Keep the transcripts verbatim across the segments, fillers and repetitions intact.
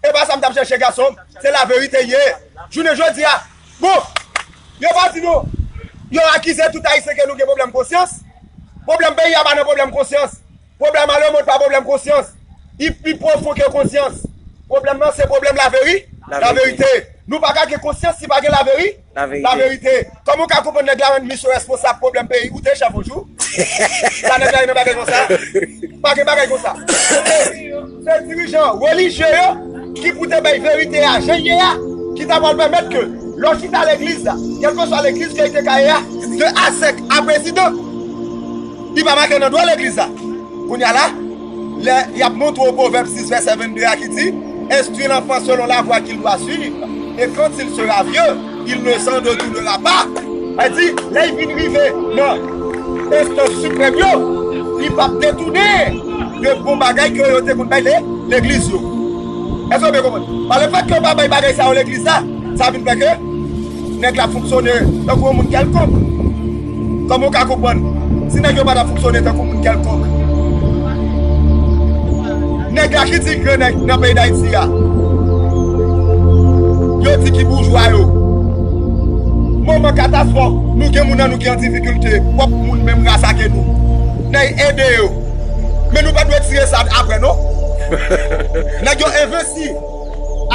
E pa sa m t ap chèche, gason m. Se laverite ye. Jounen jodi a, bon, yo pa di nou, yo akize tout Ayisyen ke nou gen pwoblèm konsyans. Pwoblèm peyi a pa nan pwoblèm konsyans. Pwoblèm a lemonn pa pwoblèm konsyans. Li pi pwofon ke konsyans. Pwoblèm nan se pwoblèm laveri-, laverite. Nou pa ka gen konsyans si pa gen laveri-, laverite. Kòman w ka konprann nèg la rann misye responsab pwoblèm peyi? Ou te chèf yon jou? Sa nèg la ye nan bagay konsa? Pa gen bagay konsa. Se dirijan relijye yo ki pou te bay verite a jan l ye a, ki ta pral pèmèt ke lè w chita legliz la, kèlkeswa legliz ke li te ka ye a, de a sèk a prezidan, li pa make nan dwa legliz la. Kounye a la, lè y ap montre w Pwovèb sis vèsè vennde a ki di, Instruis l'enfant selon la voie qu'il doit suivre, et quand il sera vieux, il ne s'en détournera pas. Sa di, lè y vin rive nan enstans siprèm yo, li p ap detounen de bon bagay ke yo te konn bay le-, legliz yo. Èske w byen konprann? Pa le fèt ke yo pa bay bagay sa yo legliz la, sa vin fè ke nèg la fonksyone tankou yon moun kèlkonk. Kòman w ka konprann? Si nèg yo pa t ap fonksyone tankou moun kèlkonk, nèg la ki di gran nèg nan peyi Dayiti a, yo di ki boujwa yo. Moman katastwòf, nou gen moun nan nou ki an difikilte, pwòp moun menm ras ake nou. Nèg ede yo. Men nou pa dwe tire sa apre, non. Nèg yo envesti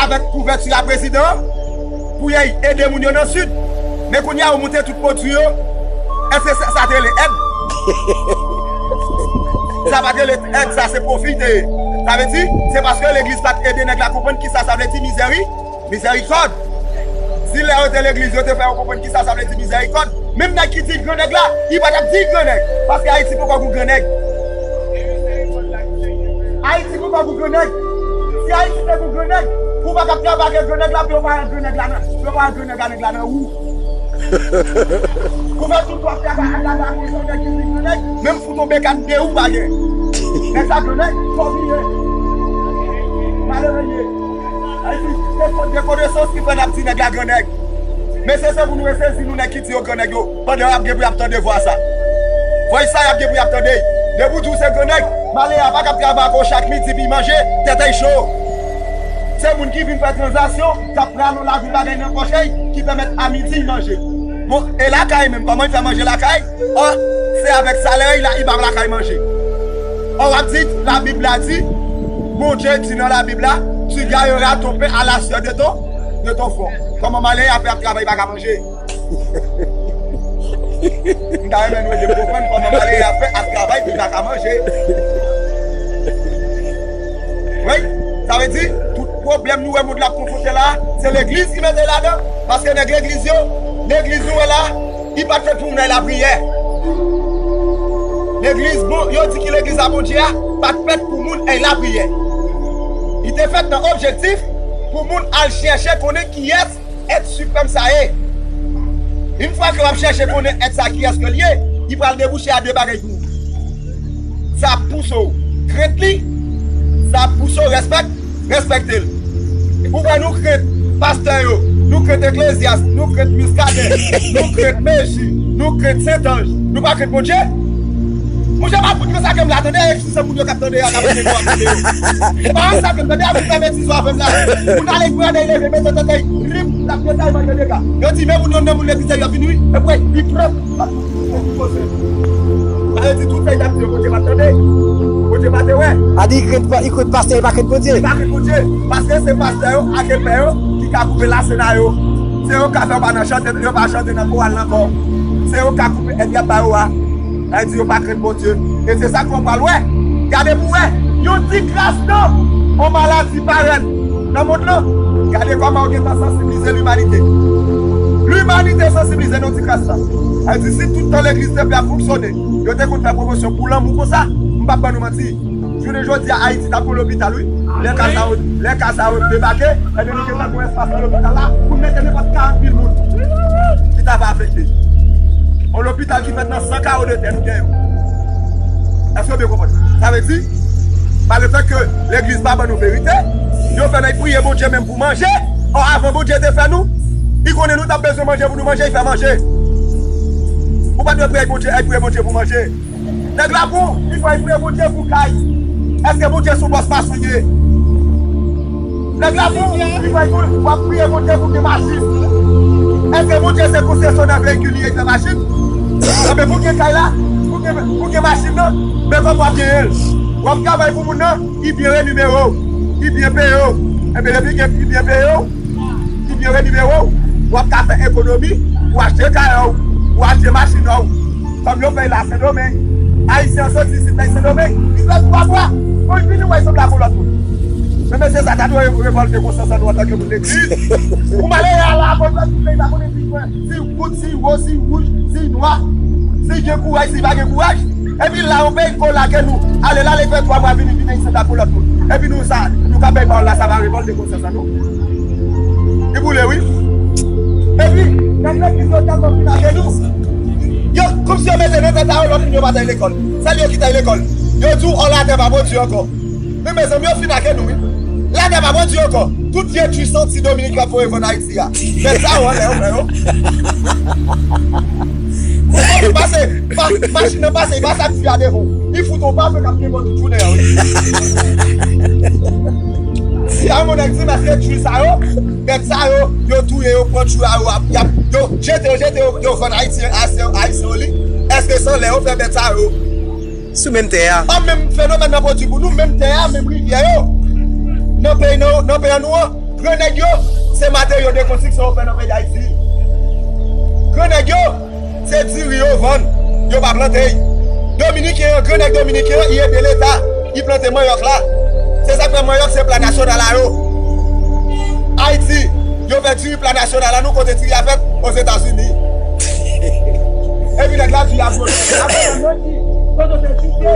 avèk kouvèti a prezidan an pou y al ede moun yo nan Sid. Men kounye a, yo moute tout pwodui yo. Èske sa, sa te rele èd? Sa pa te rele èd, sa se pwofi te ye. Sa vle di, se paske legliz pa t ede nèg la konprann kisa sa vle di mizèri-, mizèrikòd. Si lè yo te legliz, yo te fè yo konprann kisa sa vle di mizèrikòd, menm nèg ki di l gran nèg la, li pa t ap di l gran nèg, paske Ayiti poko gon gran nèg. Ayiti poko gon gran nèg. Si Ayiti te gon gran nèg, ou pa t ap travay ak gran nèg la, pou yo pa wè gran nèg la nan, pou yo pa wè gran nèg la, nèg la nan wou. Pou fè tout w ap travay ak la, la, pou yon nèg ki di gran nèg, menm fout yon bekàn de ou pa gen. Nèg sa gran nèg, fò w bliye. Malere l ye. Ayiti, se fòt de konesans ki fè n ap di nèg la gran nèg. Mesye, se pou nou resezi nou nèg ki di yo gran nèg yo, pandan y ap gen pou y ap tande vwa sa. Vwa sa y ap gen pou y ap tande. Depi w di w se gran nèg, malere a pa k ap travay ak ou chak midi pou y manje, tèt li cho. Se moun ki vin fè tranzaksyon, k ap pran yon lavi bagay nan pòch li, ki pèmèt a midi y manje. Bon, e lakay menm, kòman y fè manje lakay? Ò, se avèk salè y la, y pa lakay manje. Ò, w ap di, Labib la di, Bondye di nan Labib la, tu gagneras ton pain à la sueur de ton, de ton front. Kòman malere a fè ap travay, pa ka manje? M ta renmen nou ede m konprann kòman malere a fè ap travay, pou l pa ka manje. Wi, sa vle di, tout pwoblèm nou wè mond la ap konfwonte la, se legliz ki mete ladan. Paske nèg legliz yo, legliz nou wè la, li pa t fèt pou moun al lapriyè. Legliz, bon, yo di ki legliz a Bondye a, pa t fèt pou moun al lapriyè. Li te fèt nan objektif pou moun al chèche konnen kiyès èt siprèm sa ye. Yon fwa ke w ap chèche konnen èt sa kiyès ke l ye, li pral debouche a de bagay pou ou. Sa ap pouse w krent li, sa ap pouse w respèk, respekte l. Ou wè nou krent pastè yo, nou krent Eklezyas, nou krent Miskaden, nou krent Meji, nou krent Sentanj, nou pa krent Bondye? Monchè, m ap fout konsa ke m la tande, e si se moun yo k ap tande a, k ap tande yo, ap tande yo. E pa sa ke m tande a, pou fè betiz yo avè m la. Moun ale grann leve, mete tande, rim, l ap detay manje dega. Yo di, men moun yo nan moun legliz yo vini, wi. E pou li pran. Sa vle di tout sa y t ap di yo, Bondye pa t tande. Bondye pa te wè. A di, li krent pa, li krent pastè, li pa krent Bondye. Li pa krent Bondye. Paske se pastè yo ak epè yo ki ka koupe lasena yo. Se yo k ka fè yo pa nan chante, yo pa chante nan koral ankò. Se yo k ka koupe èd y ap ba yo a. Sa vle di yo pa krent Bondye. E se sa ke w pral wè. Gade pou w wè. Yon ti kras tan, yon maladi parèt nan mond lan. Gade kòman yo gentan sansibilize limanite. Limanite sansibilize nan yon ti kras tan. Sa vle di si tout tan legliz te fè ap fonksyone, yo te konn fè pwomosyon pou lanmou konsa, m p ap ban nou manti. Jounen jodi a, Ayiti t ap gon lopital, wi. Lè ka sa yo, lè ka sa yo debake, ebyen, nou gentan gon espas nan lopital la pou n mete nenpòt karant mil moun ki ta va afekte. Yon lopital ki fèt nan san kawo de tè, nou gen yo. Èske w byen konprann? Sa vle di, pa le fèt ke legliz pa ban nou verite, yo fè nèg priye Bondye menm pou manje. Ò, avan Bondye te fè nou, li konnen nou t ap bezwen manje pou nou manje, li fè manje. Ou pa dwe priye Bondye, al priye Bondye pou manje. Nèg la bon, li fè al priye Bondye pou kay. Èske Bondye se yon bòs masonye? Nèg la pou li bay pou w ap priye Bondye pou gen machin. Èske Bondye se konsesyonan veyikil li ye ki fè machin? Anben pou gen kay la, pou gen, pou gen machin nan, men kòman w ap genyen l? W ap travay pou moun nan, li byen renimere w, li byen peye w. Enben depi gen, li byen peye w, li byen renimere w, w ap ka fè ekonomi, ou achte kay ou, ou achte machin ou. Kòm yo fè l la Sendomeng. Ayisyen an soti isit la Sendomeng, li fè twa fwa. Bon, li vini wè sanble ak yon lòt moun. Men mesye sa ta dwe revòlte konsyans an nou antanke moun legliz. Ou malere a la, bon, tout peyi ta konnen si, si goud, si wo, si wouj, si nwa, si gen kouraj, si pa gen kouraj. Epi la, yon peyi ko lage nou. Ale la, li fè twa mwa, vini, vini isit la pou lòt moun. Epi nou sa, nou ka bay pawòl la, sa va revòlte konsyans an nou. Li boule, wi. Epi, nèg legliz yo tèlman fin ake nou. Yo, kòmsi yo mete nan tèt a yo, lòt moun yo pa t al lekòl. Sèl yo ki t al lekòl. Yo di w, ò, latè pa pwodui ankò. Men mezanmi, yo fin ake nou, wi. Latè pa pwodui ankò. Tout vye twi santi Dominik yo ap voye vann Ayiti a. Men sa yo anlè yo fè yo. Ou konprann pase, pa, machin nan pase, li pase ak fi a devan. Li fout on pa fè k ap gen bon tout jounen an, wi. Si a yon nèg di, men se twi sa yo, nèg sa yo, yo touye, yo pran twi a, yo ap, y ap, yo jete yo, jete yo, yo vann Ayiti, Ayisyen, Ayisyen li. Èske se anlè yo fè bèt sa yo? Sou menm tè a. An menm fenomèn nan pwodui pou nou, menm tè a, menm rivyè yo. Nan peyi, nan, nan peyi an nou an, gran nèg yo, se materyo de konstriksyon yo fè nan peyi Dayiti. Gran nèg yo, se diri yo vann, yo pa plante. Dominiken an, gran nèg dominiken an, li ede leta, li plante manyòk la. Se sa k fè manyòk se pla nasyonal a yo. Ayiti, yo fè diri pla nasyonal la, nou kote diri a fèt? Ozetazini. Epi nèg la di ap vole. Ap vole nan ki? Kote w te chite?